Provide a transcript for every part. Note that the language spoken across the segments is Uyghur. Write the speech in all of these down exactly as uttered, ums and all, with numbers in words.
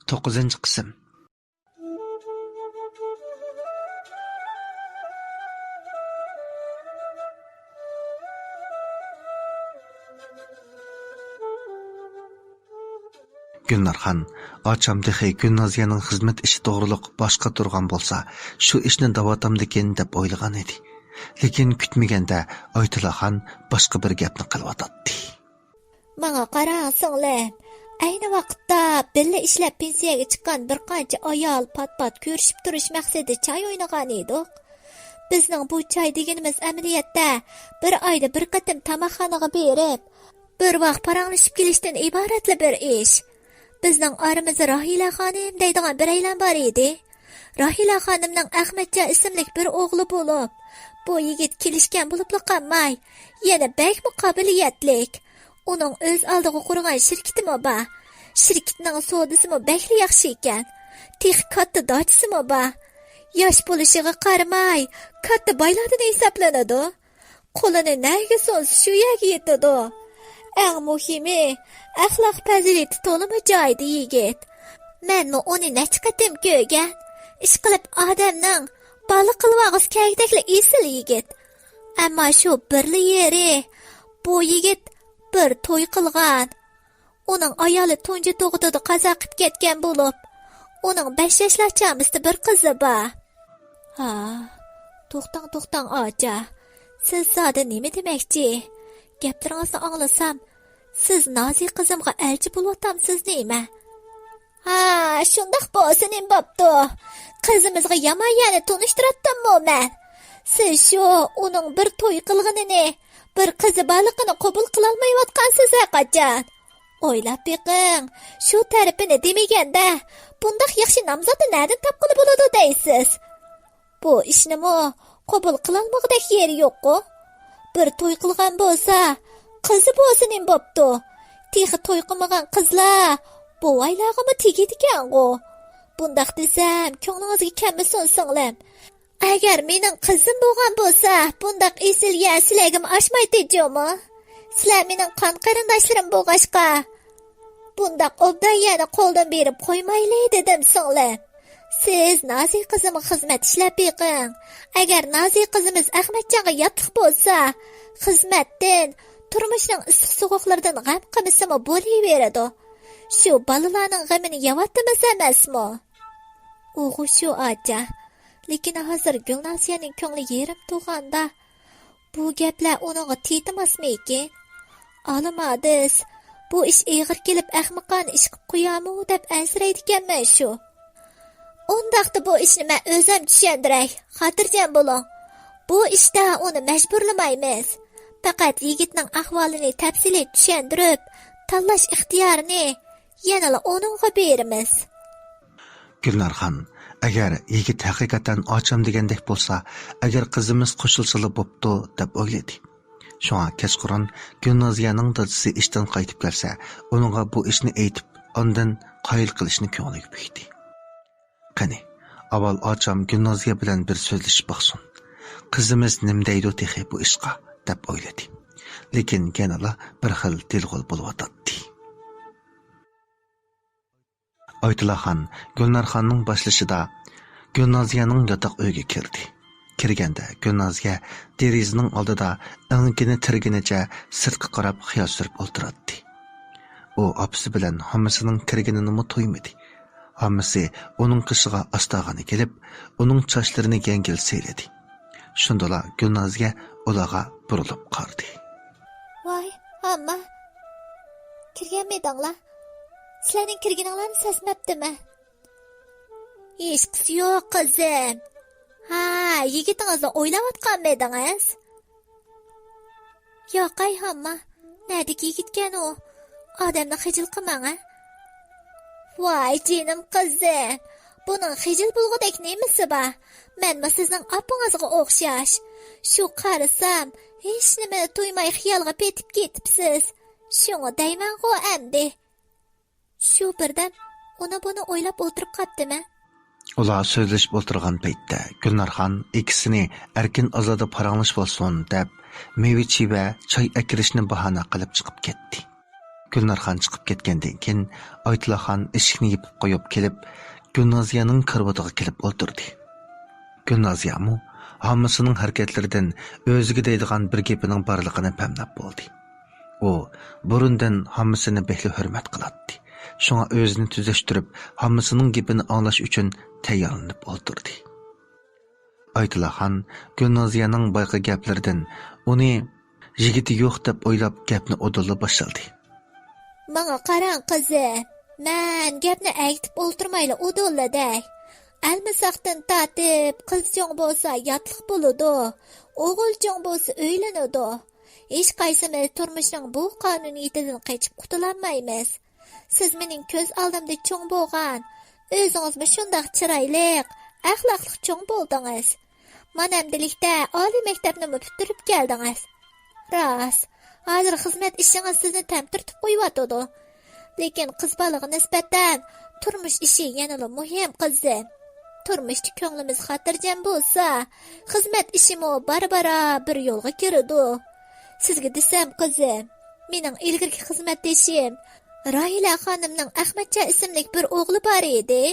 توققۇزىنچى قىسىم. گۈلنارخان ئاچام تېخى گۈلنازىيەنىڭ خىزمەت ئىشى توغرۇلۇق باش قاتۇرغان بولسا، شۇ ئىشنى دەۋاتامدىكىن دەپ ئويلىغان ئىدى. لېكىن كۈتمىگەندە ئايتۇلاخان باشقا بىر گەپنى قىلىۋاتاتتى. ماڭا قاراڭ، سىڭلىم. ئەينى ۋاقىتتا بىللە ئىشلەپ پېنسىيەگە چىققان بىر قانچە ئايال پات-پات كۆرۈشۈپ تۇرۇش مەقسىتىدە چاي ئوينىغان ئىدۇق. بىزنىڭ بۇ چاي دېگىنىمىز ئەمەلىيەتتە بىر ئايدا بىر قېتىم تاماقخانىغا بېرىپ، بىر ۋاق پاراڭلىشىپ كېلىشتىن ئىبارەتلا بىر ئىش. بىزنىڭ ئارىمىزدا راھىلە خانىم دەيدىغان بىرەيلەن بار ئىدى. راھىلە خانىمنىڭ ئەخمەتجان ئىسىملىك بىر ئوغلى بولۇپ، بۇ يىگىت كېلىشكەن بولۇپلا قالماي، يەنە بەكمۇ قابىلىيەتلىك. ئۇنىڭ ئۆز ئالدىغا قۇرغان شىركىتىمۇ بار. شىركىتىنىڭ سودىسىمۇ بەكلا ياخشى ئىكەن. تېخى كاتتا داچىسىمۇ بار. ياش بولۇشىغا قارىماي، كاتتا بايلاردىن ھېسابلىنىدۇ. قولىنى نەگە سوزسا، شۇ يەرگە يېتىدۇ. ئەڭ مۇھىمى، ئەخلاق پەزىلىتى تولىمۇ جايىدا يىگىت. مەنمۇ ئۇنى نەچچە قېتىم كۆرگەن. ئىشقىلىپ، ئادەمنىڭ بالا قىلىۋالغۇسى كەلگۈدەكلا ئېسىل يىگىت. ئەمما شۇ بىرلا يېرى، بۇ يىگىت بىر توي قىلغان. ئۇنىڭ ئايالى تۇنجى تۇغۇتىدا قازا قىپ كەتكەن بولۇپ، ئۇنىڭ بەش ياشلار چامىسىدا بىر قىزى بار. ھا، توختاڭ، توختاڭ، ئاچا. سىز زادى نېمە دېمەكچى؟ گەپلىرىڭىزنى ئاڭلىسام، سىز نازى قىزىمغا ئەلچى بولۇۋاتامسىز نېمە؟ ھا، شۇنداق بولسا نېمە بوپتۇ؟ قىزىمىزغا يامان يەرنى تونۇشتۇراتتىممۇ مەن؟ سىز شۇ ئۇنىڭ بىر توي قىلغىنىنى، بىر قىزى بارلىقىنى قوبۇل قىلالمايۋاتقانسىز ھەرقاچان. ئويلاپ بېقىڭ، شۇ تەرىپىنى دېمىگەندە، بۇنداق ياخشى نامزاتنى نەدىن تاپقىلى بولىدۇ دەيسىز؟ بۇ ئىشنىمۇ قوبۇل قىلالمىغۇدەك يېرى يوققۇ؟ بىر توي قىلغان بولسا، قىزى بولسا نېمە بوپتۇ؟ تېخى توي قىلمىغان قىزلار بوۋايلارغىمۇ تېگىدىكەنغۇ؟ بۇنداق دېسەم، كۆڭلىڭىزگە كەلمىسۇن، سىڭلىم. ئەگەر مېنىڭ قىزىم بولغان بولسا، بۇنداق ئېسىل يەر سىلەرگىمۇ ئاشمايتتى جۇمۇ. سىلەر مېنىڭ قان قېرىنداشلىرىم بولغاچقا، بۇنداق ئوبدان يەرنى قولدىن بېرىپ قويمايلى، دېدىم سىڭلىم. سىز نازى قىزىمغا خىزمەت ئىشلەپ بېقىڭ. ئەگەر نازى قىزىمىز ئەخمەتجانغا ياتلىق بولسا، خىزمەتتىن، تۇرمۇشنىڭ ئىسسىق سوغۇقلىرىدىن غەم قىلمىسىمۇ بولۇۋېرىدۇ. شۇ بالىلارنىڭ غېمىنى يەۋاتىمىز ئەمەسمۇ؟ ئۇغۇ شۇ، ئاچا. لېكىن ھازىر گۈلنازىيەنىڭ كۆڭلى يېرىم تۇغاندا. بۇ گەپلەر ئۇنىڭغا تېتىماسمىكىن؟ ئالىم ھادىس، بۇ ئىش ئېغىر كېلىپ ئەخمىقانە ئىش قىپ قويامۇ دەپ ئەنسىرەيدىكەنمەن شۇ. ئۇنداقتا بۇ ئىشنى مەن ئۆزۈم چۈشەندۈرەي، خاتىرجەم بولۇڭ. بۇ ئىشتا ئۇنى مەجبۇرلىمايمىز. پەقەت يىگىتنىڭ ئەھۋالىنى تەپسىلىي چۈشەندۈرۈپ، تاللاش ئىختىيارىنى يەنىلا ئۇنىڭغا بېرىمىز. گۈلنارخان، ئەگەر يىگىت ھەقىقەتەن ئاچام دېگەندەك بولسا، ئەگەر قىزىمىز قوشۇلسىلا بوپتۇ، دەپ ئويلىدى. شۇڭا كەچقۇرۇن گۈلنازىيەنىڭ دادىسى ئىشتىن قايتىپ كەلسە، ئۇنىڭغا بۇ ئىشنى ئېيتىپ، ئاندىن قايىل قىلىشنى كۆڭلىگە پۈكتى. قېنى، ئاۋۋال ئاچام گۈلنازىيە بىلەن بىر سۆزلىشىپ باقسۇن. قىزىمىز نېمە دەيدۇ تېخى بۇ ئىشقا، دەپ ئويلىدى. لېكىن يەنىلا بىر خىل دىلغول بولۇۋاتاتتى. ئايتۇلاخان گۈلنارخاننىڭ باشلىشىدا گۈلنازىيەنىڭ ياتاق ئۆيىگە كىردى. كىرگەندە گۈلنازىيە دېرىزىنىڭ ئالدىدا ئەڭگىنى تىرىگىنىچە سىرتقا قاراپ خىيال سۈرۈپ ئولتۇراتتى. ئۇ ئاپىسى بىلەن ھاممىسىنىڭ كىرگىنىنىمۇ تۇيمىدى. ھاممىسى ئۇنىڭ قېشىغا ئاستاغىنا كېلىپ، ئۇنىڭ چاچلىرىنى يەڭگىل سىيلىدى. شۇندىلا گۈلنازىيە ئۇلارغا بۇرۇلۇپ قارىدى. ۋاي، ھامما، كىرگەنمىدىڭلار؟ سىلەرنىڭ كىرگىنىڭلارنى سەزمەپتىمەن. ھېچقىسى يوق، قىزىم. ھا، يىگىتىڭىزنى ئويلاۋاتقانمىدىڭىز؟ ياقاي، ھامما، نەدىكى يىگىتكەن ئۇ؟ ئادەمنى خىجىل قىلماڭ، ھە؟ ۋاي جېنىم قىزىم، بۇنىڭ خىجىل بولغۇدەك نېمىسى بار؟ مەنمۇ سىزنىڭ ئاپىڭىزغا ئوخشاش. شۇ قارىسام، ھېچنېمىنى تۇيماي خىيالغا پېتىپ كېتىپسىز. شۇڭا دەيمەنغۇ ئەمدى. شۇ بىردەم ئۇنى-بۇنى ئويلاپ ئولتۇرۇپ قاپتىمەن. ئۇلار سۆزلىشىپ ئولتۇرغان پەيتتە گۈلنارخان ئىككىسىنى ئەركىن ئازادە پاراڭلىشىۋالسۇن دەپ، مېۋە-چىۋە، چاي ئەكىرىشنى باھانە قىلىپ چىقىپ كەتتى. گۈلنارخان چىقىپ كەتكەندىن كېيىن، ئايتۇلاخان ئىشىكنى يېپىپ قويۇپ كېلىپ، گۈلنازىيەنىڭ كارىۋىتىغا كېلىپ ئولتۇردى. گۈلنازىيەمۇ ھاممىسىنىڭ ھەرىكەتلىرىدىن ئۆزىگە دەيدىغان بىر گېپىنىڭ بارلىقىنى پەملەپ بولدى. ئۇ بۇرۇندىن ھاممىسىنى بەكلا ھۆرمەت قىلاتتى. شۇڭا ئۆزىنى تۈزەشتۈرۈپ، ھاممىسىنىڭ گېپىنى ئاڭلاش ئۈچۈن تەييارلىنىپ ئولتۇردى. ئايتۇلاخان گۈلنازىيەنىڭ بايىقى گەپلىرىدىن ئۇنى يىگىتى يوق دەپ ئويلاپ، گەپنى ئۇدۇللا باشلىدى. ماڭا قاراڭ، قىزىم. مەن گەپنى ئەگىتىپ ئولتۇرمايلا ئۇدۇللا دەي. ئەلمىساقتىن تارتىپ قىز چوڭ بولسا ياتلىق بولىدۇ، ئوغۇل چوڭ بولسا ئۆيلىنىدۇ. ھېچقايسىمىز تۇرمۇشنىڭ بۇ قانۇنىيىتىدىن قېچىپ قۇتۇلالمايمىز. سىز مېنىڭ كۆز ئالدىمدا چوڭ بولغان، ئۆزىڭىزمۇ شۇنداق چىرايلىق، ئەخلاقلىق چوڭ بولدىڭىز. مانا ئەمدىلىكتە ئالىي مەكتەپنىمۇ پۈتتۈرۈپ كەلدىڭىز. راست، ھازىر خىزمەت ئىشىڭىز سىزنى تەمتۈرتۈپ قويۇۋاتىدۇ. لېكىن قىز بالىغا نىسبەتەن تۇرمۇش ئىشى يەنىلا مۇھىم، قىزىم. تۇرمۇشتا كۆڭلىمىز خاتىرجەم بولسا، خىزمەت ئىشىمۇ بارا-بارا بىر يولغا كىرىدۇ. سىزگە دېسەم، قىزىم، مېنىڭ ئىلگىرىكى خىزمەتدىشىم راھىلە خانىمنىڭ ئەخمەتجان ئىسىملىك بىر ئوغلى بار ئىدى.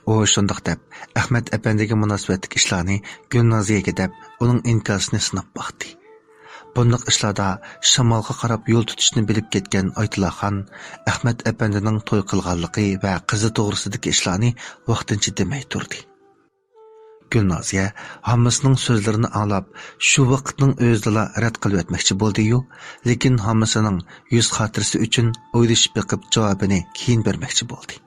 ئۇ شۇنداق دەپ، ئەخمەت ئەپەندىگە مۇناسىۋەتلىك ئىشلارنى گۈلنازىيەگە دەپ، ئۇنىڭ ئىنكاسىنى سىناپ باقتى. بۇنداق ئىشلاردا شامالغا قاراپ يول تۇتۇشنى بىلىپ كەتكەن ئايتۇلاخان ئەخمەت ئەپەندىنىڭ توي قىلغانلىقى ۋە قىزى توغرىسىدىكى ئىشلارنى ۋاقتىنچە دېمەي تۇردى. گۈلنازىيە ھاممىسىنىڭ سۆزلىرىنى ئاڭلاپ، شۇ ۋاقىتنىڭ ئۆزىدىلا رەت قىلىۋەتمەكچى بولدى-يۇ، لېكىن ھاممىسىنىڭ يۈز خاتىرىسى ئۈچۈن ئويلىشىپ بېقىپ جاۋابىنى كېيىن بەرمەكچى بولدى.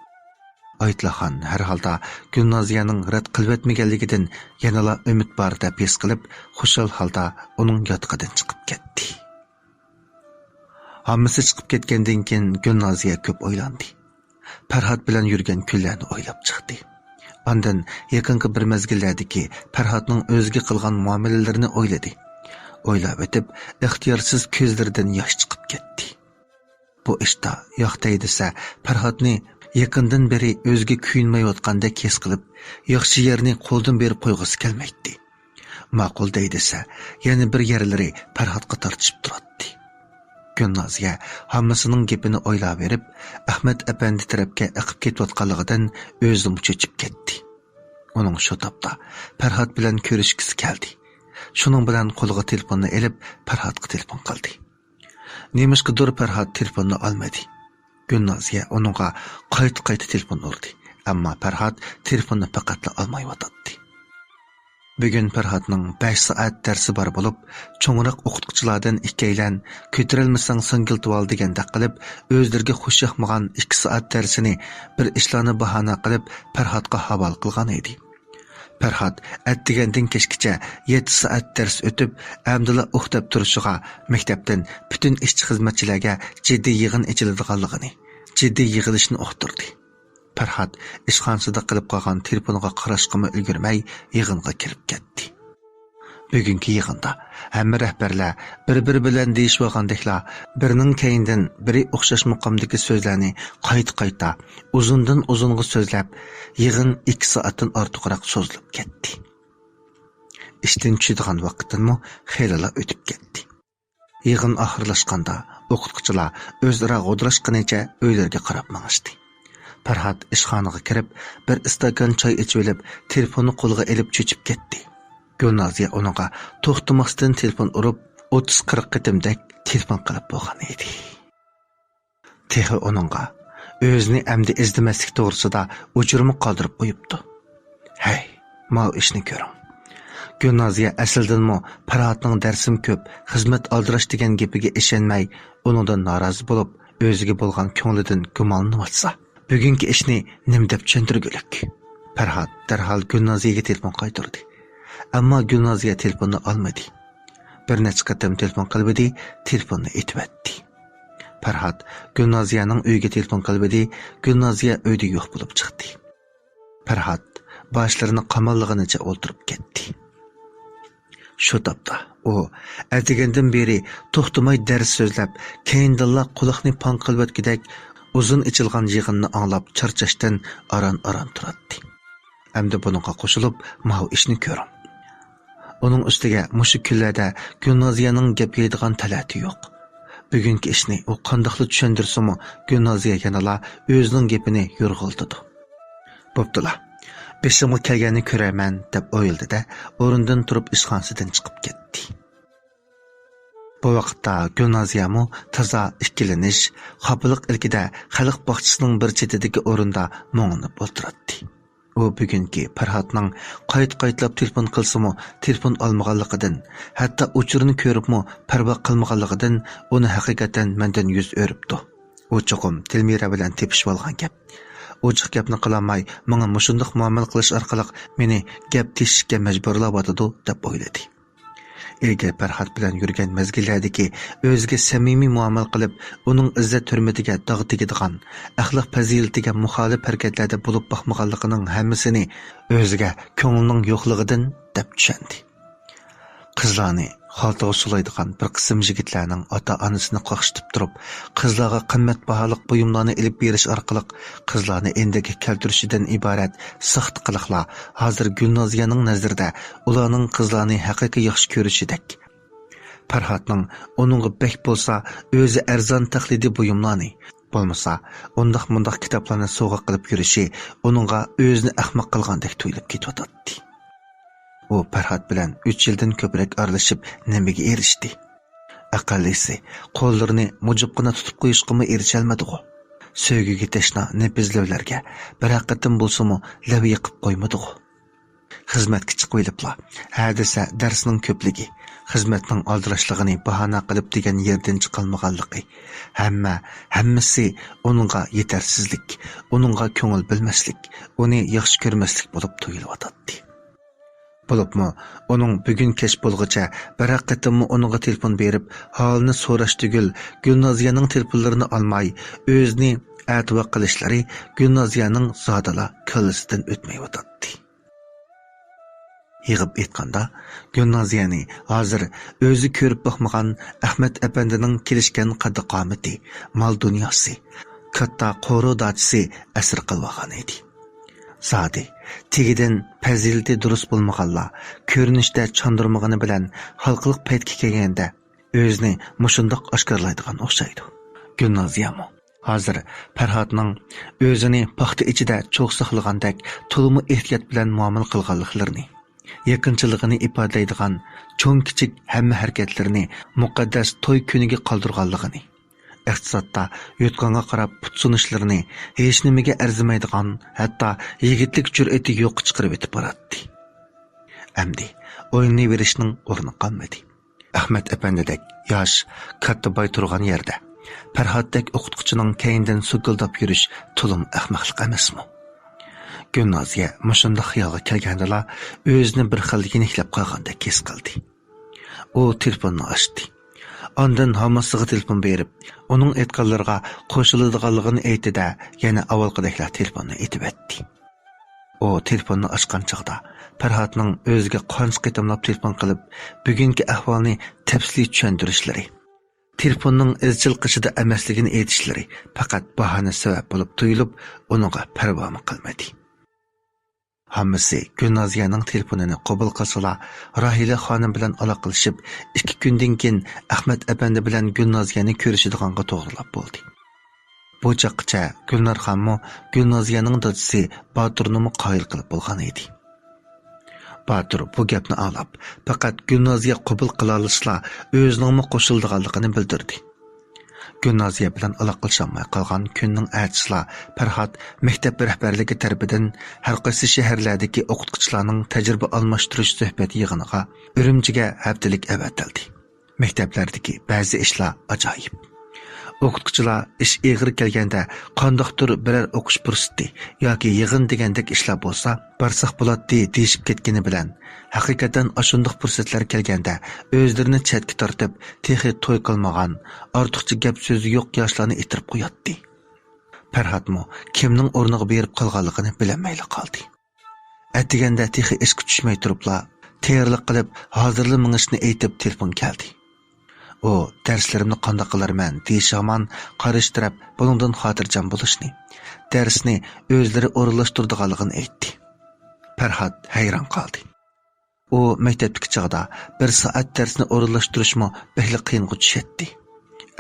ئايتۇلاخان ھەر ھالدا گۈلنازىيەنىڭ رەت قىلىۋەتمىگەنلىكىدىن يەنىلا ئۈمىد بار دەپ ھېس قىلىپ، خۇشال ھالدا ئۇنىڭ ياتىقىدىن چىقىپ كەتتى. ھاممىسى چىقىپ كەتكەندىن كېيىن گۈلنازىيە كۆپ ئويلاندى. پەرھات بىلەن يۈرگەن كۈنلەرنى ئويلاپ چىقتى. ئاندىن يېقىنقى بىر مەزگىللەردىكى پەرھاتنىڭ ئۆزىگە قىلغان مۇئامىلىلىرىنى ئويلىدى. ئويلاۋېتىپ، ئىختىيارسىز كۆزلىرىدىن ياش چىقىپ كەتتى. بۇ ئىشتا ياق دەي دېسە، پەرھاتنى يېقىندىن بېرى ئۆزىگە كۆيۈنمەيۋاتقاندەك ھېس قىلىپ، ياخشى يەرنى قولدىن بېرىپ قويغۇسى كەلمەيتتى. ماقۇل دەي دېسە، يەنە بىر يەرلىرى پەرھاتقا تارتىشىپ تۇراتتى. گۈلنازىيە ھاممىسىنىڭ گېپىنى ئويلاۋېرىپ، ئەخمەت ئەپەندى تەرەپكە ئېقىپ كېتىۋاتقانلىقىدىن ئۆزىمۇ چۆچۈپ كەتتى. ئۇنىڭ شۇ تاپتا پەرھات بىلەن كۆرۈشكۈسى كەلدى. شۇنىڭ بىلەن قولىغا تېلېفوننى ئېلىپ، پەرھاتقا تېلېفون قىلدى. نېمىشقىدۇر پەرھات تېلېفوننى ئالمىدى. گۈلنازىيە ئۇنىڭغا قايتا-قايتا تېلېفون ئۇردى. ئەمما پەرھات تېلېفوننى پەقەتلا ئالمايۋاتاتتى. بۈگۈن پەرھاتنىڭ بەش سائەت دەرسى بار بولۇپ، چوڭراق ئوقۇتقۇچىلاردىن ئىككىيلەن «كۆتۈرەلمىسەڭ سىڭگىلتىۋال» دېگەندەك قىلىپ، ئۆزلىرىگە خۇش ياقمىغان ئىككى سائەت دەرسىنى بىر ئىشلارنى باھانە قىلىپ پەرھاتقا ھاۋالە قىلغان ئىدى. پەرھات ئەتىگەندىن كەچكىچە يەتتە سائەت دەرس ئۆتۈپ، ئەمدىلا ئۇخ دەپ تۇرۇشىغا مەكتەپتىن پۈتۈن ئىشچى-خىزمەتچىلەرگە جىددىي يىغىن ئېچىلىدىغانلىقىنى، جىددىي يىغىلىشنى ئۇقتۇردى. پەرھات ئىشخانىسىدا قېلىپ قالغان تېلېفونىغا قاراشقىمۇ ئۈلگۈرمەي يىغىنغا كىرىپ كەتتى. بۈگۈنكى يىغىندا ھەممە رەھبەرلەر بىر-بىرى بىلەن دېيىشىۋالغاندەكلا، بىرىنىڭ كەينىدىن بىرى ئوخشاش مۇقامدىكى سۆزلەرنى قايتا-قايتا، ئۇزۇندىن ئۇزۇنغا سۆزلەپ، يىغىن ئىككى سائەتتىن ئارتۇقراق سوزۇلۇپ كەتتى. ئىشتىن چۈشىدىغان ۋاقىتتىنمۇ خېلىلا ئۆتۈپ كەتتى. يىغىن ئاخىرلاشقاندا، ئوقۇتقۇچىلار ئۆزئارا غودىراشقىنىچە ئۆيلىرىگە قاراپ ماڭىشتى. پەرھات ئىشخانىغا كىرىپ، بىر ئىستاكان چاي ئىچىۋېلىپ، تېلېفوننى قولىغا ئېلىپ چۆچۈپ كەتتى. گۈلنازىيە ئۇنىڭغا توختىماستىن تېلېفون ئۇرۇپ، ئوتتۇز قىرىق قېتىمدەك تېلېفون قىلىپ بولغان ئىدى. تېخى ئۇنىڭغا ئۆزىنى ئەمدى ئىزدىمەسلىك توغرىسىدا ئۇچۇرمۇ قالدۇرۇپ قويۇپتۇ. ھەي، ماۋۇ ئىشنى كۆرۈڭ. گۈلنازىيە ئەسلىدىنمۇ پەرھاتنىڭ دەرسىم كۆپ، خىزمەت ئالدىراش دېگەن گېپىگە ئىشەنمەي، ئۇنىڭدىن نارازى بولۇپ، ئۆزىگە بولغان كۆڭلىدىن گۇمانلىنىۋاتسا، بۈگۈنكى ئىشنى نېمە دەپ چۈشەندۈرگۈلۈك؟ پەرھات دەرھال گۈلنازىيەگە تېلېفون قايتۇردى. ئەمما گۈلنازىيە تېلېفوننى ئالمىدى. بىر نەچچە قېتىم تېلېفون قىلىۋىدى، تېلېفوننى ئېتىۋەتتى. پەرھات گۈلنازىيەنىڭ ئۆيىگە تېلېفون قىلىۋىدى، گۈلنازىيە ئۆيدە يوق بولۇپ چىقتى. پەرھات باشلىرىنى قاماللىغىنىچە ئولتۇرۇپ كەتتى. شۇ تاپتا ئۇ ئەتىگەندىن بېرى توختىماي دەرس سۆزلەپ، كەينىدىنلا قۇلاقنى پاڭ قىلىۋەتكۈدەك ئۇزۇن ئېچىلغان يىغىننى ئاڭلاپ چارچاشتىن ئاران-ئاران تۇراتتى. ئەمدى بۇنىڭغا قوشۇلۇپ ماۋۇ ئىشنى كۆرۈڭ. ئۇنىڭ ئۈستىگە مۇشۇ كۈنلەردە گۈلنازىيەنىڭ گەپ يەيدىغان تەلەتى يوق. بۈگۈنكى ئىشنى ئۇ قانداقلا چۈشەندۈرسىمۇ، گۈلنازىيە يەنىلا ئۆزىنىڭ گېپىنى يورغىلىتىدۇ. بوپتۇلا، بېشىمغا كەلگەننى كۆرەرمەن، دەپ ئويلىدى-دە، ئورنىدىن تۇرۇپ ئىشخانىسىدىن چىقىپ كەتتى. بۇ ۋاقىتتا گۈلنازىيەمۇ تازا ئىككىلىنىش، خاپىلىق ئىلكىدە خەلق باغچىسىنىڭ بىر چېتىدىكى ئورۇندا مۇڭلىنىپ ئولتۇراتتى. ئۇ بۈگۈنكى پەرھاتنىڭ قايتا-قايتىلاپ تېلېفون قىلسىمۇ تېلېفون ئالمىغانلىقىدىن، ھەتتا ئۇچۇرىنى كۆرۈپمۇ پەرۋا قىلمىغانلىقىدىن ئۇنى ھەقىقەتەن مەندىن يۈز ئۆرۈپتۇ. ئۇ چوقۇم تېلمىرە بىلەن تېپىشىۋالغان گەپ. ئوچۇق گەپنى قىلالماي، ماڭا مۇشۇنداق مۇئامىلە قىلىش ئارقىلىق مېنى گەپ تېشىشكە مەجبۇرلاۋاتىدۇ، دەپ ئويلىدى. ئىلگىرى پەرھات بىلەن يۈرگەن مەزگىللەردىكى ئۆزىگە سەمىمىي مۇئامىلە قىلىپ، ئۇنىڭ ئىززەت-ھۆرمىتىگە داغ تېگىدىغان، ئەخلاق-پەزىلىتىگە مۇخالىپ ھەرىكەتلەردە بولۇپ باقمىغانلىقىنىڭ ھەممىسىنى ئۆزىگە كۆڭلىنىڭ يوقلۇقىدىن دەپ چۈشەندى. قىزلارنى خالتىغا سولايدىغان بىر قىسىم يىگىتلەرنىڭ ئاتا-ئانىسىنى قاقشىتىپ تۇرۇپ، قىزلارغا قىممەت باھالىق بۇيۇملارنى ئېلىپ بېرىش ئارقىلىق قىزلارنى ئەندىكە كەلتۈرۈشىدىن ئىبارەت ساختا قىلىقلار ھازىر گۈلنازىيەنىڭ نەزىرىدە ئۇلارنىڭ قىزلارنى ھەقىقىي ياخشى كۆرۈشىدەك. پەرھاتنىڭ ئۇنىڭغا بەك بولسا ئۆزى ئەرزان تەقلىدىي بۇيۇملارنى، بولمىسا ئۇنداق-مۇنداق كىتابلارنى سوۋغا قىلىپ يۈرۈشى ئۇنىڭغا ئۆزىنى ئەخمەق قىلغاندەك تۇيۇلۇپ كېتىۋاتاتتى. ئۇ پەرھات بىلەن ئۈچ يىلدىن كۆپرەك ئارىلىشىپ نېمىگە ئېرىشتى؟ ئەقەللىسى قوللىرىنى مۇجۇپقىنا تۇتۇپ قويۇشقىمۇ ئېرىشەلمىدىغۇ؟ سۆيگۈگە تەشنا نېپىز لەۋلەرگە بىرەر قېتىم بولسىمۇ لەۋ يېقىپ قويمىدىغۇ؟ خىزمەتكە چىقىۋېلىپلا، ھە دېسە دەرسنىڭ كۆپلۈكى، خىزمەتنىڭ ئالدىراشلىقىنى باھانە قىلىپ دېگەن يېرىدىن چىقالمىغانلىقى، ھەممە، ھەممىسى ئۇنىڭغا يېتەرسىزلىك، ئۇنىڭغا كۆڭۈل بۆلمەسلىك، ئۇنى ياخشى كۆرمەسلىك بولۇپ تۇيۇلۇۋاتاتتى. بولۇپمۇ ئۇنىڭ بۈگۈن كەچ بولغۇچە بىرەر قېتىممۇ ئۇنىڭغا تېلېفون بېرىپ، ھالىنى سوراش تۈگۈل، گۈلنازىيەنىڭ تېلېفونلىرىنى ئالماي، ئۆزىنى ئەتىۋار قىلىشلىرى گۈلنازىيەنىڭ زادىلا كاللىسىدىن ئۆتمەيۋاتاتتى. يىغىپ ئېيتقاندا، گۈلنازىيەنى ھازىر ئۆزى كۆرۈپ باقمىغان ئەخمەت ئەپەندىنىڭ كېلىشكەن قەددى-قامىتى، مال-دۇنياسى، كاتتا قورۇ داچىسى ئەسىر قىلىۋالغان ئىدى. زادى، تېگىدىن پەزىلىتى دۇرۇس بولمىغانلار، كۆرۈنۈشتە چاندۇرمىغىنى بىلەن ھالقىلىق پەيتكە كەلگەندە، ئۆزىنى مۇشۇنداق ئاشكارىلايدىغان ئوخشايدۇ. گۈلنازىيەمۇ ھازىر پەرھاتنىڭ ئۆزىنى پاختا ئىچىدە چوغ ساقلىغاندەك تولىمۇ ئېھتىيات بىلەن مۇئامىلە قىلغانلىقلىرىنى، يېقىنچىلىقىنى ئىپادىلەيدىغان چوڭ-كىچىك ھەممە ھەرىكەتلىرىنى مۇقەددەس توي كۈنىگە قالدۇرغانلىقىنى، ئىقتىسادتا يوتقانغا قاراپ پۇت سۇنۇشلىرىنى ھېچنېمىگە ئەرزىمەيدىغان، ھەتتا يىگىتلىك جۈرئىتى يوققا چىقىرىۋېتىپ باراتتى. ئەمدى ئويلىنىۋېرىشنىڭ ئورنى قالمىدى. ئەخمەت ئەپەندىدەك ياش، كاتتا باي تۇرغان يەردە، پەرھاتتەك ئوقۇتقۇچىنىڭ كەينىدىن سوكۇلداپ يۈرۈش تولىمۇ ئەخمەقلىق ئەمەسمۇ؟ گۈلنازىيە مۇشۇنداق خىيالغا كەلگەندىلا، ئۆزىنى بىر خىل يېنىكلەپ قالغاندەك ھېس قىلدى. ئۇ تېلېفوننى ئاچتى. ئاندىن ھاممىسىغا تېلېفون بېرىپ، ئۇنىڭ ئېيتقانلىرىغا قوشۇلىدىغانلىقىنى ئېيتتى-دە، يەنە ئاۋۋالقىدەكلا تېلېفوننى ئېتىۋەتتى. ئۇ تېلېفوننى ئاچقان چاغدا، پەرھاتنىڭ ئۆزىگە قانچە قېتىملاپ تېلېفون قىلىپ، بۈگۈنكى ئەھۋالنى تەپسىلىي چۈشەندۈرۈشلىرى، تېلېفوننىڭ ئىزچىل قېشىدا ئەمەسلىكىنى ئېيتىشلىرى پەقەت باھانە سەۋەب بولۇپ تۇيۇلۇپ، ئۇنىڭغا پەرۋامۇ قىلمىدى. ھاممىسى گۈلنازىيەنىڭ تېلېفونىنى قوبۇل قىلسىلا، راھىلە خانىم بىلەن ئالاقىلىشىپ، ئىككى كۈندىن كېيىن ئەخمەت ئەپەندى بىلەن گۈلنازىيەنى كۆرۈشىدىغانغا توغرىلاپ بولدى. بۇ چاغقىچە گۈلنارخانمۇ گۈلنازىيەنىڭ دادىسى باتۇرنىمۇ قايىل قىلىپ بولغان ئىدى. باتۇر بۇ گەپنى ئاڭلاپ، پەقەت گۈلنازىيە قوبۇل قىلالىسىلا، ئۆزىنىڭمۇ قوشۇلىدىغانلىقىنى بىلدۈردى. گۈلنازىيە بىلەن ئالاقىلىشالماي قالغان كۈننىڭ ئەتىسىلا پەرھات مەكتەپ رەھبەرلىكى تەرىپىدىن ھەرقايسى شەھەرلەردىكى ئوقۇتقۇچىلارنىڭ تەجرىبە ئالماشتۇرۇش سۆھبەت يىغىنىغا ئۈرۈمچىگە ھەپتىلىك ئەۋەتىلدى. مەكتەپلەردىكى بەزى ئىشلار ئاجايىپ. ئوقۇتقۇچىلار ئىش ئېغىر كەلگەندە، قانداقتۇر بىرەر ئوقۇش پۇرسىتى ياكى يىغىن دېگەندەك ئىشلار بولسا، بارساق بولاتتى دېيىشىپ كەتكىنى بىلەن، ھەقىقەتەن ئاشۇنداق پۇرسەتلەر كەلگەندە، ئۆزلىرىنى چەتكە تارتىپ، تېخى توي قىلمىغان، ئارتۇقچە گەپ سۆزى يوق ياشلارنى ئېتىرىپ قوياتتى. پەرھاتمۇ كىمنىڭ ئورنىغا بېرىپ قالغانلىقىنى بىلەلمەيلا قالدى. ئەتىگەندە تېخى ئىشقا چۈشمەي تۇرۇپلا، تەييارلىق قىلىپ، ھازىرلا مېڭىشنى ئېيتىپ تېلېفون كەلدى. ئۇ، «دەرسلىرىمنى قانداق قىلارمەن؟» دېيىش ھامان قارشى تەرەپ بۇنىڭدىن خاتىرجەم بولۇشنى، دەرسنى ئۆزلىرى ئورۇنلاشتۇرىدىغانلىقىنى ئېيتتى. پەرھات ھەيران قالدى. ئۇ مەكتەپتىكى چاغدا بىر سائەت دەرسنى ئورۇنلاشتۇرۇشمۇ بەكلا قىيىنغا چۈشەتتى.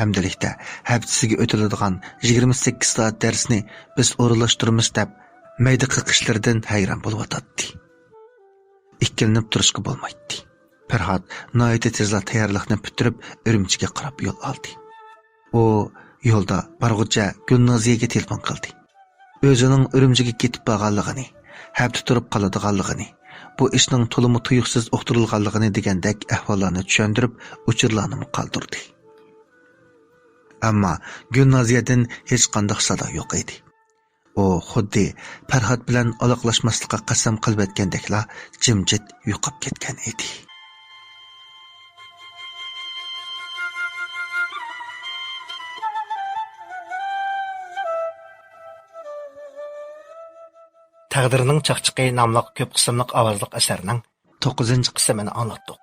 ئەمدىلىكتە ھەپتىسىگە ئۆتۈلىدىغان يىگىرمە سەككىز سائەت دەرسنى بىز ئورۇنلاشتۇرىمىز دەپ مەيدە قېقىشلىرىدىن ھەيران بولۇۋاتاتتى. ئىككىلىنىپ تۇرۇشقا بولمايتتى. پەرھات ناھايىتى تېزلا تەييارلىقنى پۈتتۈرۈپ، ئۈرۈمچىگە قاراپ يول ئالدى. ئۇ يولدا بارغۇچە گۈلنازىيەگە تېلېفون قىلدى. ئۆزىنىڭ ئۈرۈمچىگە كېتىپ بارغانلىقىنى، ھەپتە تۇرۇپ قالىدىغانلىقىنى، بۇ ئىشنىڭ تولىمۇ تۇيۇقسىز ئۇقتۇرۇلغانلىقىنى دېگەندەك ئەھۋاللارنى چۈشەندۈرۈپ، ئۇچۇرلارنىمۇ قالدۇردى. ئەمما گۈلنازىيەدىن ھېچقانداق سادا يوق ئىدى. ئۇ خۇددى پەرھات بىلەن ئالاقىلاشماسلىققا قەسەم قىلىۋەتكەندەكلا جىمجىت يوقاپ كەتكەن ئىدى. تەقدىرنىڭ چاقچىقى ناملىق كۆپ قىسىملىق ئاۋازلىق ئەسەرنىڭ توققۇزىنچى قىسمىنى ئاڭلاتتۇق.